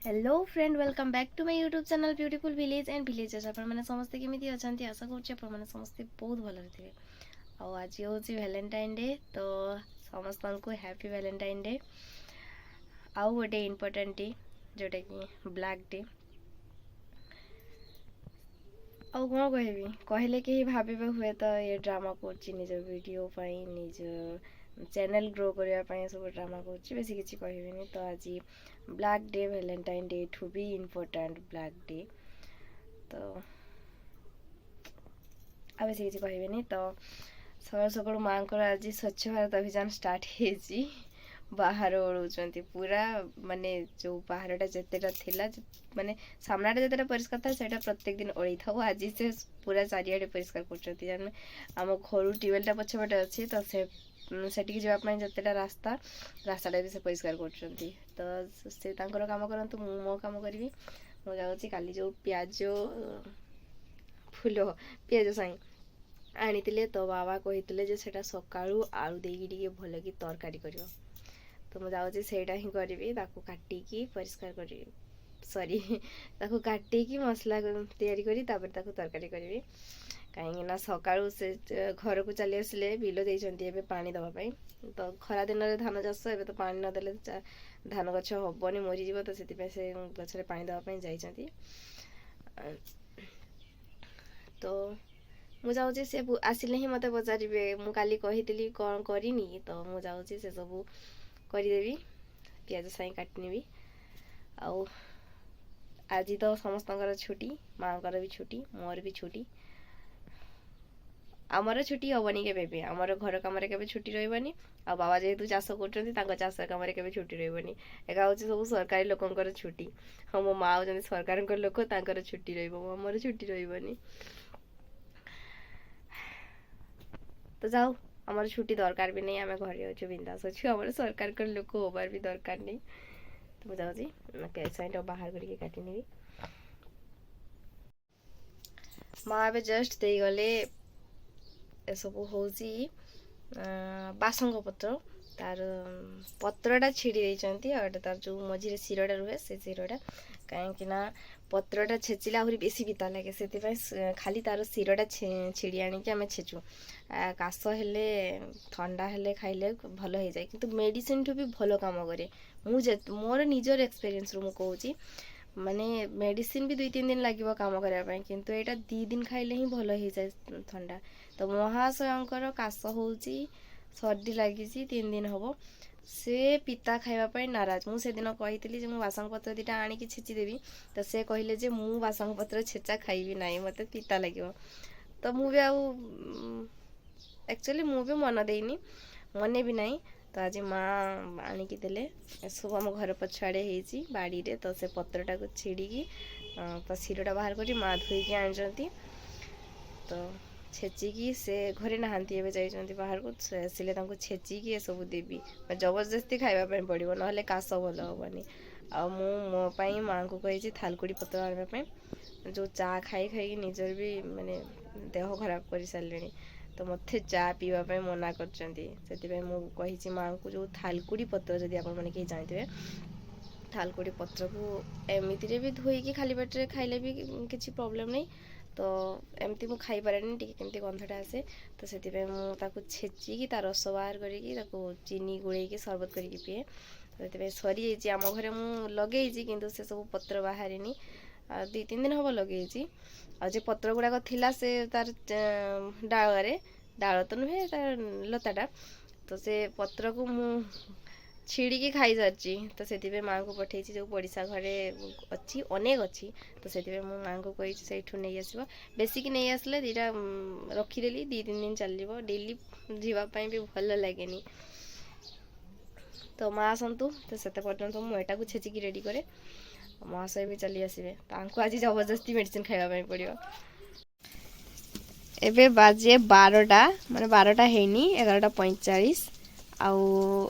Hello friend, welcome back to my YouTube channel Beautiful Village and Villagers। ଆପଣମାନେ ସମସ୍ତେ କେମିତି ଅଛନ୍ତି? ଆଶା କରୁଛି ଆପଣମାନେ ସମସ୍ତେ ବହୁତ ଭଲରେ ଥିବେ। ଆଉ ଆଜି ହେଉଛି ଭ୍ୟାଲେଣ୍ଟାଇନ୍ ଡେ, ତ ସମସ୍ତଙ୍କୁ ହ୍ୟାପି ଭ୍ୟାଲେଣ୍ଟାଇନ୍ ଡେ। ଆଉ ଗୋଟେ ଇମ୍ପୋର୍ଟାଣ୍ଟ ଡେ, ଯେଉଁଟାକି ବ୍ଲାକ୍ ଡେ। ଆଉ କ'ଣ କହିବି? କହିଲେ କେହି ଭାବିବେ ହୁଏତ ଏ ଡ୍ରାମା କରୁଛି, ନିଜ ଭିଡ଼ିଓ ପାଇଁ, ନିଜ ଚ୍ୟାନେଲ୍ ଗ୍ରୋ କରିବା ପାଇଁ ସବୁ ଡ୍ରାମା କରୁଛି। ବେଶୀ କିଛି କହିବିନି। ତ ଆଜି ବ୍ଲାକ୍ ଡେ, ଭ୍ୟାଲେଣ୍ଟାଇନ୍ ଡେ ଠୁ ବି ଇମ୍ପୋର୍ଟାଣ୍ଟ ବ୍ଲାକ୍ ଡେ। ତ ଆଉ ବେଶୀ କିଛି କହିବିନି। ତ ସକାଳୁ ସକାଳୁ ମାଆଙ୍କର ଆଜି ସ୍ୱଚ୍ଛ ଭାରତ ଅଭିଯାନ ଷ୍ଟାର୍ଟ ହେଇଛି। ବାହାର ଓଳଉଛନ୍ତି ପୁରା, ମାନେ ଯେଉଁ ବାହାରଟା ଯେତେଟା ଥିଲା, ମାନେ ସାମ୍ନାଟା ଯେତେଟା ପରିଷ୍କାର ଥାଏ, ସେଇଟା ପ୍ରତ୍ୟେକ ଦିନ ଓଳେଇଥାଉ। ଆଜି ସେ ପୁରା ଚାରିଆଡ଼େ ପରିଷ୍କାର କରୁଛନ୍ତି। ଆମେ ଆମ ଘରୁ ଟ୍ୟୁବୱେଲ୍ଟା ପଛପଟେ ଅଛି, ତ ସେ ସେଠିକି ଯିବା ପାଇଁ ଯେତେଟା ରାସ୍ତା, ରାସ୍ତାଟା ବି ସେ ପରିଷ୍କାର କରୁଛନ୍ତି। ତ ସେ ତାଙ୍କର କାମ କରନ୍ତୁ, ମୁଁ ମୋ କାମ କରିବି। ମୁଁ ଯାଉଛି, କାଲି ଯେଉଁ ପିଆଜ ଫୁଲ, ପିଆଜ ସାଇଁ ଆଣିଥିଲେ, ତ ବାବା କହିଥିଲେ ଯେ ସେଇଟା ସକାଳୁ ଆଳୁ ଦେଇକି ଟିକେ ଭଲକି ତରକାରୀ କରିବ। ତ ମୁଁ ଯାଉଛି, ସେଇଟା ହିଁ କରିବି। ତାକୁ କାଟିକି ପରିଷ୍କାର କରିବି, ସରି, ତାକୁ କାଟିକି ମସଲା ତିଆରି କରି ତାପରେ ତାକୁ ତରକାରୀ କରିବି। କାହିଁକି ନା ସକାଳୁ ସେ ଘରକୁ ଚାଲି ଆସିଲେ, ବିଲ ଦେଇଛନ୍ତି ଏବେ ପାଣି ଦେବା ପାଇଁ। ତ ଖରା ଦିନରେ ଧାନ ଚାଷ, ଏବେ ତ ପାଣି ନଦେଲେ ଧାନ ଗଛ ହେବନି, ମରିଯିବ। ତ ସେଥିପାଇଁ ସେ ଗଛରେ ପାଣି ଦେବା ପାଇଁ ଯାଇଛନ୍ତି। ତ ମୁଁ ଯାଉଛି, ସେ ଆସିଲେ ହିଁ ମୋତେ ପଚାରିବେ ମୁଁ କାଲି କହିଥିଲି କ'ଣ କରିନି। ତ ମୁଁ ଯାଉଛି, ସେ ସବୁ କରିଦେବି, ପିଆଜ ସାଇଁ କାଟିନେବି। ଆଉ ଆଜି ତ ସମସ୍ତଙ୍କର ଛୁଟି, ମାଆଙ୍କର ବି ଛୁଟି, ମୋର ବି ଛୁଟି। ଆମର ଛୁଟି ହେବନି କେବେ ବି। ଆମର ଘର କାମରେ କେବେ ଛୁଟି ରହିବନି, ଆଉ ବାବା ଯେହେତୁ ଚାଷ କରୁଛନ୍ତି, ତାଙ୍କ ଚାଷ କାମରେ କେବେ ଛୁଟି ରହିବନି। ଏକା ହେଉଛି ସବୁ ସରକାରୀ ଲୋକଙ୍କର ଛୁଟି। ହଁ, ମୋ ମା ହେଉଛନ୍ତି ସରକାରଙ୍କ ଲୋକ, ତାଙ୍କର ଛୁଟି ରହିବ, ଆମର ଛୁଟି ରହିବନି। ତ ଯାଉ, ଆମର ଛୁଟି ଦରକାର ବି ନାହିଁ। ଆମେ ଘରେ ଅଛୁ, ବିନ୍ଦାସ ଅଛୁ, ଆମର ସରକାରଙ୍କ ଲୋକ ହେବାର ବି ଦରକାର ନାହିଁ। ତ ମୁଁ ଯାଉଛି, ପିଆଜ ସାଇଁଟା ବାହାର କରିକି କାଟିନେବି। ମା ଏବେ ଜଷ୍ଟ ଦେଇଗଲେ। ଏସବୁ ହେଉଛି ବାସଙ୍ଗ ପତ୍ର। ତାର ପତ୍ରଟା ଛିଡ଼ି ଦେଇଛନ୍ତି, ଆଉ ଏଇଟା ତାର ଯେଉଁ ମଝିରେ ଶିରଟା ରୁହେ, ସେ ଶିରଟା। କାହିଁକି ନା ପତ୍ରଟା ଛେଚିଲେ ଆହୁରି ବେଶୀ ପିତା ଲାଗେ, ସେଥିପାଇଁ ଖାଲି ତାର ଶିରଟା ଛିଡ଼ି ଆଣିକି ଆମେ ଛେଚୁ। କାଶ ହେଲେ, ଥଣ୍ଡା ହେଲେ ଖାଇଲେ ଭଲ ହେଇଯାଏ, କିନ୍ତୁ ମେଡ଼ିସିନଠୁ ବି ଭଲ କାମ କରେ। ମୁଁ ଯେ ମୋର ନିଜର ଏକ୍ସପିରିଏନ୍ସରୁ ମୁଁ କହୁଛି, ମାନେ ମେଡ଼ିସିନ ବି 2-3 ଦିନ ଲାଗିବ କାମ କରିବା ପାଇଁ, କିନ୍ତୁ ଏଇଟା 2 ଦିନ ଖାଇଲେ ହିଁ ଭଲ ହେଇଯାଏ ଥଣ୍ଡା। ତ ମହାଶୟଙ୍କର କାଶ ହେଉଛି, ସର୍ଦ୍ଦି ଲାଗିଛି 3 ଦିନ ହେବ, ସେ ପିତା ଖାଇବା ପାଇଁ ନାରାଜ। ମୁଁ ସେଦିନ କହିଥିଲି ଯେ ମୁଁ ବାସଙ୍ଗ ପତ୍ର ଦୁଇଟା ଆଣିକି ଛେଚିଦେବି, ତ ସେ କହିଲେ ଯେ ମୁଁ ବାସଙ୍ଗ ପତ୍ର ଛେଚା ଖାଇବି ନାହିଁ, ମୋତେ ପିତା ଲାଗିବ। ତ ମୁଁ ବି ଆଉ ଆକ୍ଚୁଆଲି ମୁଁ ବି ମନ ଦେଇନି, ମନେ ବି ନାହିଁ। ତ ଆଜି ମା ଆଣିକି ଦେଲେ। ଏସବୁ ଆମ ଘର ପଛଆଡ଼େ ହେଇଛି ବାଡ଼ିରେ। ତ ସେ ପତ୍ରଟାକୁ ଛିଡ଼ିକି ତା ଶିରଟା ବାହାର କରି ମା ଧୋଇକି ଆଣିଛନ୍ତି। ତ ଛେଚିକି, ସେ ଘରେ ନାହାନ୍ତି, ଏବେ ଯାଇଛନ୍ତି ବାହାରକୁ, ସେ ଆସିଲେ ତାଙ୍କୁ ଛେଚିକି ଏସବୁ ଦେବି। ଜବରଦସ୍ତି ଖାଇବା ପାଇଁ ପଡ଼ିବ, ନହେଲେ କାଶ ଭଲ ହେବନି। ଆଉ ମୁଁ ମୋ ପାଇଁ ମାଆଙ୍କୁ କହିଛି ଥାଲକୁଡ଼ି ପତ୍ର ଆଣିବା ପାଇଁ। ଯେଉଁ ଚା ଖାଇ ଖାଇକି ନିଜର ବି ମାନେ ଦେହ ଖରାପ କରିସାରିଲେଣି, ତ ମୋତେ ଚା ପିଇବା ପାଇଁ ମନା କରିଛନ୍ତି। ସେଥିପାଇଁ ମୁଁ କହିଛି ମାଆଙ୍କୁ, ଯେଉଁ ଥାଲକୁଡ଼ି ପତ୍ର, ଯଦି ଆପଣମାନେ କେହି ଜାଣିଥିବେ, ଥାଲକୁଡ଼ି ପତ୍ରକୁ ଏମିତିରେ ବି ଧୋଇକି ଖାଲି ପେଟରେ ଖାଇଲେ ବି କିଛି ପ୍ରୋବ୍ଲେମ୍ ନାହିଁ। ତ ଏମିତି ମୁଁ ଖାଇପାରେନି, ଟିକେ କେମିତି ଗନ୍ଧଟା ଆସେ। ତ ସେଥିପାଇଁ ମୁଁ ତାକୁ ଛେଚିକି ତା ରସ ବାହାର କରିକି ତାକୁ ଚିନି ଗୋଳେଇକି ସରବତ କରିକି ପିଏ। ତ ସେଥିପାଇଁ ସରିଯାଇଛି। ଆମ ଘରେ ମୁଁ ଲଗେଇଛି, କିନ୍ତୁ ସେ ସବୁ ପତ୍ର ବାହାରିନି। ଆଉ 2-3 ଦିନ ହେବ ଲଗେଇଛି। ଆଉ ଯେ ପତ୍ର ଗୁଡ଼ାକ ଥିଲା, ସେ ତାର ଡାଳରେ, ଡାଳ ତ ନୁହେଁ, ତାର ଲତାଟା, ତ ସେ ପତ୍ରକୁ ମୁଁ ଛିଡ଼ିକି ଖାଇସାରିଛି। ତ ସେଥିପାଇଁ ମାଆଙ୍କୁ ପଠେଇଛି, ଯେଉଁ ପଡ଼ିଶା ଘରେ ଅଛି, ଅନେକ ଅଛି। ତ ସେଥିପାଇଁ ମୁଁ ମାଆଙ୍କୁ କହିଛି ସେଇଠୁ ନେଇ ଆସିବ। ବେଶିକି ନେଇ ଆସିଲେ ଦୁଇଟା ରଖିଦେଲି, 2-3 ଦିନ ଚାଲିଯିବ। ଡେଲି ଯିବା ପାଇଁ ବି ଭଲ ଲାଗେନି। ତ ମା ଆସନ୍ତୁ, ତ ସେତେ ପର୍ଯ୍ୟନ୍ତ ମୁଁ ଏଟାକୁ ଛେଚିକି ରେଡ଼ି କରେ। ମହାଶୟ ବି ଚାଲି ଆସିବେ, ତାଙ୍କୁ ଆଜି ଜବରଦସ୍ତି ମେଡ଼ିସିନ ଖାଇବା ପାଇଁ ପଡ଼ିବ। ଏବେ ବାଜେ 12ଟା, ମାନେ 12ଟା ହେଇନି, 11:45। ଆଉ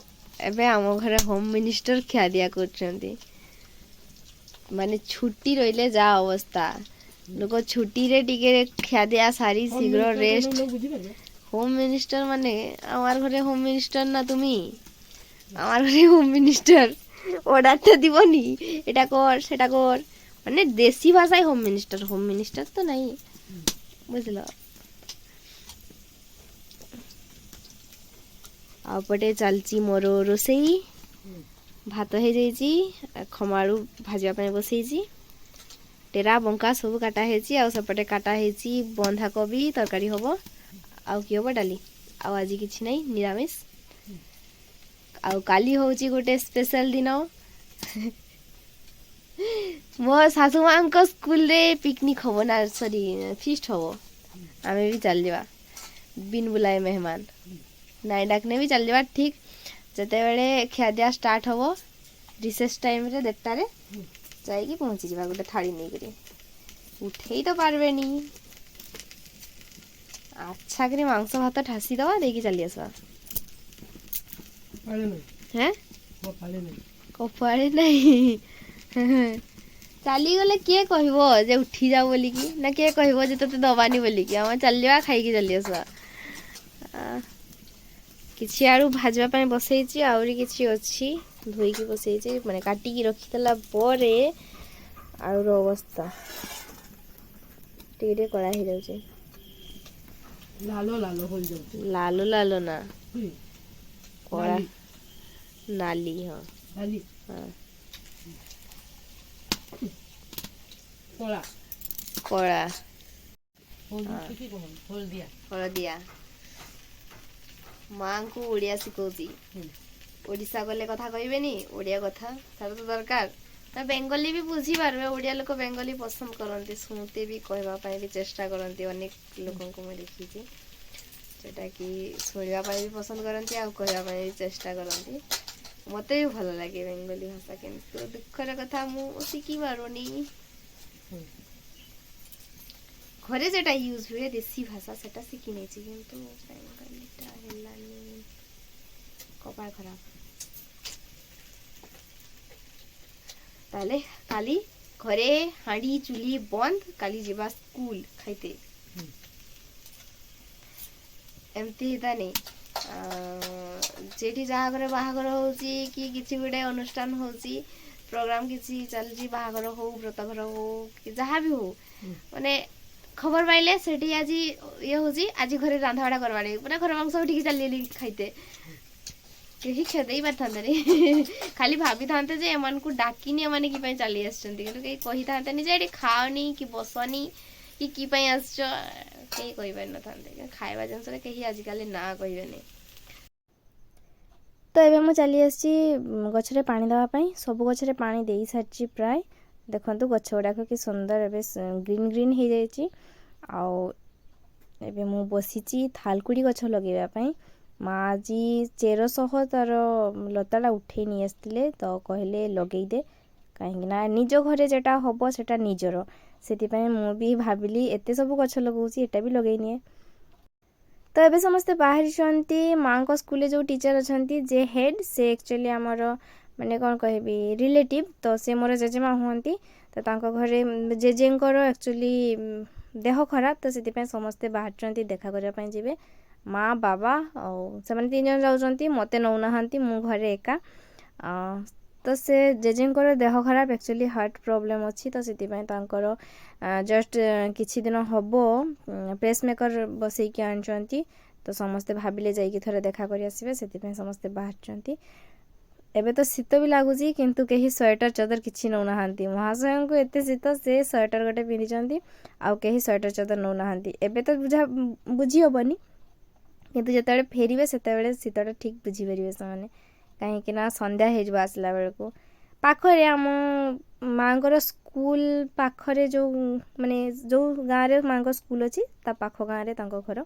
ଏବେ ଆମ ଘରେ ହୋମ୍ ମିନିଷ୍ଟର ଖିଆଦିଆ କରୁଛନ୍ତି। ମାନେ ଛୁଟି ରହିଲେ ଯାହା ଅବସ୍ଥା, ଲୋକ ଛୁଟିରେ ଟିକେ ଖିଆଦିଆ ସାରି ଶୀଘ୍ର ରେଷ୍ଟ। ହୋମ୍ ମିନିଷ୍ଟର ମାନେ আমার ঘরে হোম মিনিস্টার না, তুমি আমার ঘরে হোম মিনিস্টার। অর্ডারটা দিবনি, এটা কর সেটা কর, মানে দেশি ভাষায় হোম মিনিস্টার, হোম মিনিস্টার তো নাই, ବୁଝିଲ। ଆଉ ପଟେ ଚାଲିଛି ମୋର ରୋଷେଇ, ଭାତ ହେଇଯାଇଛି, ଖମାଳୁ ଭାଜିବା ପାଇଁ ବସେଇଛି, ଟେରା ବଙ୍କା ସବୁ କାଟା ହେଇଛି, ଆଉ ସେପଟେ କାଟା ହେଇଛି ବନ୍ଧାକୋବି ତରକାରୀ ହବ, ଆଉ କି ହବ ଡାଲି, ଆଉ ଆଜି କିଛି ନାହିଁ ନିରାମିଷ। ଆଉ କାଲି ହେଉଛି ଗୋଟେ ସ୍ପେଶାଲ ଦିନ, ମୋ ଶାଶୁ ମାଙ୍କ ସ୍କୁଲରେ ପିକନିକ୍ ହବ ନା ସରି ଫିଷ୍ଟ ହବ, ଆମେ ବି ଚାଲିଯିବା ବିନ ବୁଲାଏ ମେହମାନ, ନାଇଁ ଡାକିନେ ବି ଚାଲିଯିବା। ଠିକ୍ ଯେତେବେଳେ ଖିଆଦିଆ ଷ୍ଟାର୍ଟ ହବ ରିସେସ୍ ଟାଇମ୍ରେ 1:30ରେ ଯାଇକି ପହଞ୍ଚିଯିବା ଗୋଟେ ଥାଳି ନେଇକରି, ଉଠେଇ ତ ପାରବେନି, ଆଚ୍ଛା କରି ମାଂସ ଭାତ ଠାସି ଦେବା ଦେଇକି ଚାଲି ଆସିବା। ହେଁ କପାଳେ ନାହିଁ ଚାଲିଗଲେ କିଏ କହିବ ଯେ ଉଠି ଯାଉ ବୋଲିକି, ନା କିଏ କହିବ ଯେ ତୋତେ ଦବାନି ବୋଲିକି, ଆମେ ଚାଲିଯିବା ଖାଇକି ଚାଲି ଆସିବା। କିଛି ଆଳୁ ଭାଜିବା ପାଇଁ ବସେଇଛି, ଆହୁରି କିଛି ଅଛି ଧୋଇକି ବସେଇଛି, ମାନେ କାଟିକି ରଖିଦେଲା ପରେ ଆଳୁର ଅବସ୍ଥା ଟିକେ ଟିକେ କଳା ହେଇଯାଉଛି, ଲାଲ ଲାଲ ହେଇଯାଉଛି, ଲାଲ ଲାଲ ନା କଳା ନାଲି, ହଁ ହଁ କଳା କଳା ହଳଦିଆ ହଳଦିଆ। ମାଙ୍କୁ ଓଡ଼ିଆ ଶିଖଉଛି, ଓଡ଼ିଶା ଗଲେ କଥା କହିବେନି ଓଡ଼ିଆ କଥା, ସେଟା ତ ଦରକାର ନା। ବେଙ୍ଗଲୀ ବି ବୁଝିପାରିବେ, ଓଡ଼ିଆ ଲୋକ ବେଙ୍ଗଲୀ ପସନ୍ଦ କରନ୍ତି, ଶୁଣତେ ବି କହିବା ପାଇଁ ବି ଚେଷ୍ଟା କରନ୍ତି। ଅନେକ ଲୋକଙ୍କୁ ମୁଁ ଦେଖିଛି ଯେଉଁଟାକି ଶୁଣିବା ପାଇଁ ବି ପସନ୍ଦ କରନ୍ତି ଆଉ କହିବା ପାଇଁ ବି ଚେଷ୍ଟା କରନ୍ତି। ମୋତେ ବି ଭଲ ଲାଗେ ବେଙ୍ଗଲୀ ଭାଷା, କିନ୍ତୁ ଦୁଃଖର କଥା ମୁଁ ଶିଖିପାରୁନି। ଘରେ ଯେଟା ୟୁଜ୍ ହୁଏ ଦେଶୀ ଭାଷା ସେଟା ଶିଖି ନେଇଛି, କିନ୍ତୁ ବେଙ୍ଗଲୀଟା ହେଲାନି, କପାଳ ଖରାପ। ତାହେଲେ କାଲି ଘରେ ହାଣ୍ଡି ଚୁଲି ବନ୍ଦ, କାଲି ଯିବା ସ୍କୁଲ ଖାଇତେ। ଏମିତି ହେଇତାନି ଯେଠି ଯାହା ଘରେ ବାହାଘର ହେଉଛି କି କିଛି ଗୋଟେ ଅନୁଷ୍ଠାନ ହେଉଛି, ପ୍ରୋଗ୍ରାମ କିଛି ଚାଲିଛି, ବାହାଘର ହଉ ବ୍ରତଘର ହଉ କି ଯାହା ବି ହଉ, ମାନେ ଖବର ପାଇଲେ ସେଠି ଆଜି ଇଏ ହେଉଛି, ଆଜି ଘରେ ରାନ୍ଧାବାଢ଼ା କରବାନି, ପୁରା ଘର ମାଂସ ଉଠିକି ଚାଲିଗଲି ଖାଇତେ, କେହି ଖେଦେଇ ପାରିଥାନ୍ତେନି, ଖାଲି ଭାବିଥାନ୍ତେ ଯେ ଏମାନଙ୍କୁ ଡାକିନି ଏମାନେ କି ପାଇଁ ଚାଲି ଆସିଛନ୍ତି, କିନ୍ତୁ କେହି କହିଥାନ୍ତେନି ଯେ ଏଠି ଖାଅନି କି ବସନି କି କି ପାଇଁ ଆସିଛ, କେହି କହିପାରିନଥାନ୍ତେ। ଖାଇବା ଜିନିଷରେ କେହି ଆଜିକାଲି ନା କହିବେନି। ତ ଏବେ ମୁଁ ଚାଲି ଆସିଛି ଗଛରେ ପାଣି ଦେବା ପାଇଁ। ସବୁ ଗଛରେ ପାଣି ଦେଇସାରିଛି ପ୍ରାୟ। ଦେଖନ୍ତୁ ଗଛ ଗୁଡ଼ାକ କି ସୁନ୍ଦର ଏବେ ଗ୍ରୀନ୍ ଗ୍ରୀନ୍ ହେଇଯାଇଛି। ଆଉ ଏବେ ମୁଁ ବସିଛି ଥାଲକୁଡ଼ି ଗଛ ଲଗେଇବା ପାଇଁ। ମା ଆଜି ଚେର ସହ ତାର ଲତାଟା ଉଠେଇ ନେଇ ଆସିଥିଲେ, ତ କହିଲେ ଲଗେଇଦେ, କାହିଁକିନା ନିଜ ଘରେ ଯେଟା ହେବ ସେଟା ନିଜର। ସେଥିପାଇଁ ମୁଁ ବି ଭାବିଲି ଏତେ ସବୁ ଗଛ ଲଗାଉଛି ଏଟା ବି ଲଗେଇ ନିଏ। ତ ଏବେ ସମସ୍ତେ ବାହାରିଛନ୍ତି। ମାଆଙ୍କ ସ୍କୁଲରେ ଯେଉଁ ଟିଚର୍ ଅଛନ୍ତି ଯେ ହେଡ଼୍, ସେ ଆକ୍ଚୁଆଲି ଆମର ମାନେ କ'ଣ କହିବି ରିଲେଟିଭ୍, ତ ସେ ମୋର ଜେଜେମା ହୁଅନ୍ତି। ତ ତାଙ୍କ ଘରେ ଜେଜେଙ୍କର ଆକ୍ଚୁଆଲି ଦେହ ଖରାପ, ତ ସେଥିପାଇଁ ସମସ୍ତେ ବାହାରିଛନ୍ତି ଦେଖା କରିବା ପାଇଁ ଯିବେ। ମା ବାବା ଆଉ ସେମାନେ 3 ଜଣ ଯାଉଛନ୍ତି, ମୋତେ ନେଉନାହାନ୍ତି, ମୁଁ ଘରେ ଏକା। ତ ସେ ଜେଜେଙ୍କର ଦେହ ଖରାପ, ଆକ୍ଚୁଆଲି ହାର୍ଟ ପ୍ରୋବ୍ଲେମ୍ ଅଛି, ତ ସେଥିପାଇଁ ତାଙ୍କର ଜଷ୍ଟ କିଛି ଦିନ ହେବ ପେସମେକର୍ ବସେଇକି ଆଣିଛନ୍ତି। ତ ସମସ୍ତେ ଭାବିଲେ ଯାଇକି ଥରେ ଦେଖା କରି ଆସିବେ, ସେଥିପାଇଁ ସମସ୍ତେ ବାହାରିଛନ୍ତି। ଏବେ ତ ଶୀତ ବି ଲାଗୁଛି, କିନ୍ତୁ କେହି ସ୍ୱେଟର ଚାଦର କିଛି ନେଉନାହାନ୍ତି। ମହାଶୟଙ୍କୁ ଏତେ ଶୀତ, ସେ ସ୍ୱେଟର ଗୋଟେ ପିନ୍ଧିଛନ୍ତି, ଆଉ କେହି ସ୍ୱେଟର ଚାଦର ନେଉନାହାନ୍ତି। ଏବେ ତ ବୁଝି ହେବନି, କିନ୍ତୁ ଯେତେବେଳେ ଫେରିବେ ସେତେବେଳେ ଶୀତଟା ଠିକ୍ ବୁଝିପାରିବେ ସେମାନେ, କାହିଁକିନା ସନ୍ଧ୍ୟା ହେଇଯିବ ଆସିଲା ବେଳକୁ। ପାଖରେ ଆମ ମାଆଙ୍କର ସ୍କୁଲ ପାଖରେ ଯେଉଁ ମାନେ ଯେଉଁ ଗାଁରେ ମାଆଙ୍କ ସ୍କୁଲ ଅଛି ତା ପାଖ ଗାଁରେ ତାଙ୍କ ଘର।